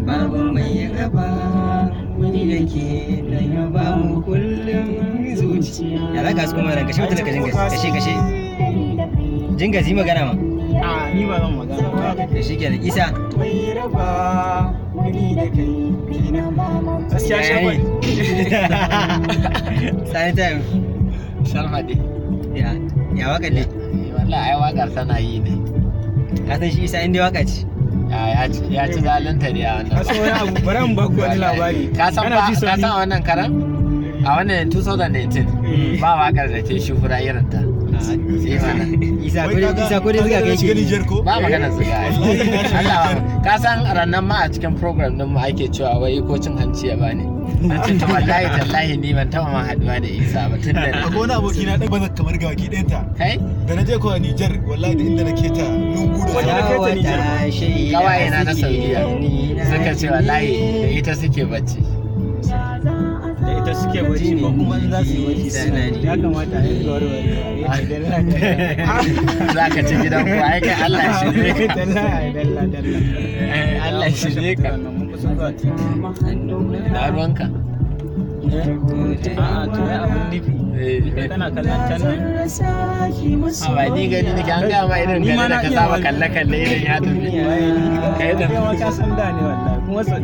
Babu mai raba wani da ke da ya ba mu kullum zuciya. Ya za ka su kuma ranka shi mutum ka jingas, kashe kashe. Jingas, yi magana ma. A, ni ba zan magana ba. To shi kenan, Isa. Mai raba wani da kai. Gaskiya Ya shagon. Sani time. Sharfaɗi. Ya ya waka ne. Wallahi ai wakar tana yi ne. Ka san shi Isa inda waka ce. Ya ci zalunta ne a wannan. Ka san wani abu, bari in baku wani labari. Ka san Kana ba ji, ka Sani? san a wannan karan? A wannan 2018 Eh. ba wakar da ta yi shuhura irin ta. Sai mana. Isa ko dai, Isa ko dai zuga kai shiga yake. Nijar ko? Ba magana zuga ai. Wallahi na shiga Allah ba. Ka san rannan ma a cikin program din mu ake cewa wai ko cin hanci ya bani. Na ce to wallahi tallahi ni ban taɓa ma haɗuwa da Isa ba tun da Akwai wani aboki na ɗan bazar kamar gawaki ɗayanta. kai. Da na je ko a Nijar, wallahi da inda na keta lungu da Wanda na kai ta Nijar. Kawaye na na Saudiya suka ce wallahi da ita suke bacci. Da ita suke bacci ko kuma in za su yi bacci ya kamata a yi warware dalla. Za ka ci gidan ku ai kai, Allah shi ne ka. Dalla dalla dalla. Eh, Allah shi ne ka. Mun kusa zuwa titi. Na ruwanka. A'a, to ai abun nufi Eh. kana kallon can ne. A ba ni gani nake an gama irin Ni ma gani da na ka iya saba wani. kalle kalle irin ya tafi. Waye ni? Kai da Kai ma ka san da ne wallahi kuma sau